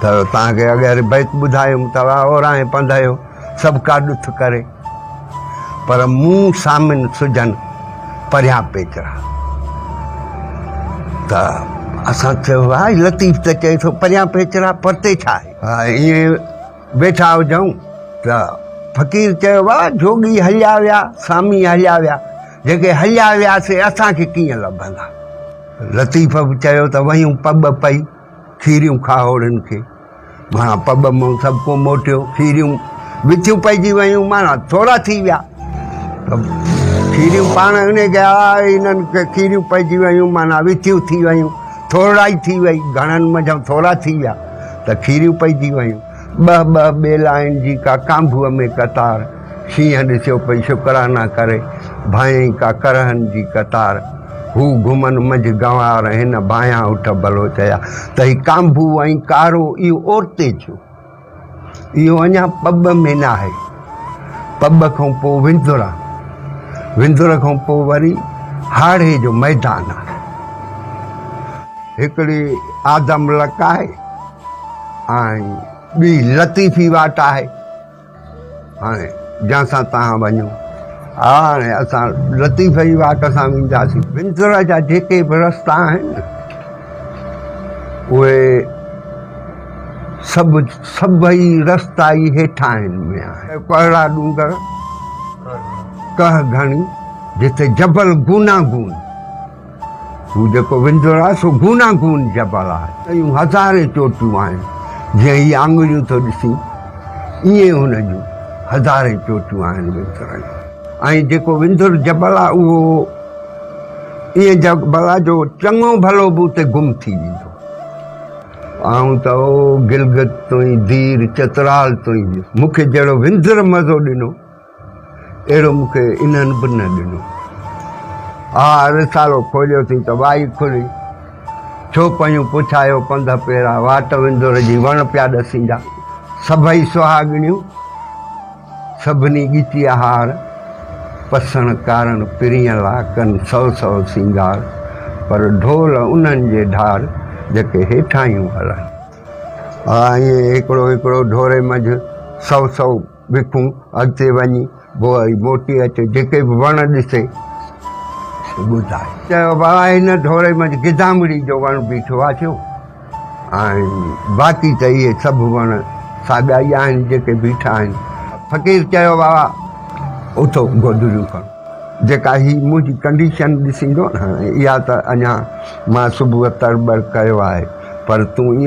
ته توهان کي اڳهر بيت ٻڌايم ته اورانهين پنڌ آهيو سڀ ڪا ڏٿ ڪري پر مون سامن سجهن پريان پيچرا ته اسان چيو واهه لطيف ته چئي ٿو پريان پيچرا پرتي ڇا آهي؟ ائين ويٺا هجون ته فقير چيو واهه جوڳي هليا ويا سامي هليا ويا جيڪي هليا ويا سي اسان کي ڪيئن لڀندا؟ لطيف به چيو ته ويون پٻ پئي کيريون کاهوڙين کي معنيٰ پٻ مان سڀ ڪو موٽيو کيريون وٿيون پئجي ويون معنيٰ ٿورا ٿي ويا ته کيريون پاڻ ان کي انهن کي کيريون پئجي ويون معنيٰ وٿيون ٿي ويون ٿورڙائي ٿي وئي گهڻن منجهان ٿورا ٿي ويا ته کيريون پئجي ويون ٻه ٻه ٻيلائن جي ڪا ڪانڀوء ۾ قطار شينهن ڏسيو پئي شڪرانا ڪري، ڀانئين ڪا ڪرهن جي قطار. هو گهمن منجهه گنوار، هن ڀانئيان اٺ بلوچ جا. ته هي ڪانڀو ۽ ڪارو اهو اورتي ٿيو. اهو اڃا پٻ ۾ ناهي. پٻ کان پوء وندر آ. وندر کان پوء وري هاڙهي جو ميدان آ. هڪڙي آدم لڪ آهي ۽ ٻي لطيفي واٽ آهي. هاڻي جنهن سان توهان وڃو. هاڻي اسان لطيف جي واٽ سان وينداسين. وندر جا جيڪي به رستا آهن نه، اهي سڀ سڀئي رستا ئي هيٺاهين ۾ آهن. ڪهڙا ڏونگر، ڪهه گهڻي، جتي جبل گوناگون. هو جيڪو وندر آهي سو گوناگون جبل آهي. اهڙيون هزارين چوٽيون آهن، جيئن هي آڱريون ٿو ڏسين، ائين هن جون هزارين چوٽيون آهن وندر جون. ۽ جيڪو وندر جبل آهي اهو ائين جبل آهي جو چڱو ڀلو به اتي گم ٿي ويندو. آئون ته او گلگت تائين، دير چترال تائين ويس. مون کي جهڙو وندر مزو ڏنو. اهڙو مون کي انهن به نه ڏنو. آء رسالو کوليو ٿي ته وائي کلي. ڇو پيون پڇايو پنڌ پيرا، واٽ وندر جي وڻ پيا ڏسيندا. سڀئي سهاڳڻيون، سڀني ڳچيء هار، پسڻ ڪارڻ پرينء لا ڪن سو سو سينگار، پر ڍول انهن جي ڍار، جيڪي هيٺاهيون هلن. آء ائين هڪڙو هڪڙو ڍوري منجهه سو سو وکون اڳتي وڃي پوء موٽي اچي جيڪي به وڻ ڏسي سي ٻڌائي. چيو بابا هن ڍوري منجهه گدامڙي جو وڻ بيٺو آ ٿيو ۽ باقي ته اهي سڀ وڻ ساڳيا ئي آهن جيڪي بيٺا آهن. فقير چيو بابا اٿو گودڙيون کڻو. جيڪا هي منهنجي ڪنڊيشن ڏسيندو نه اها ته اڃا مان صبح تڙٻڙ ڪيو آهي پر تون ائين.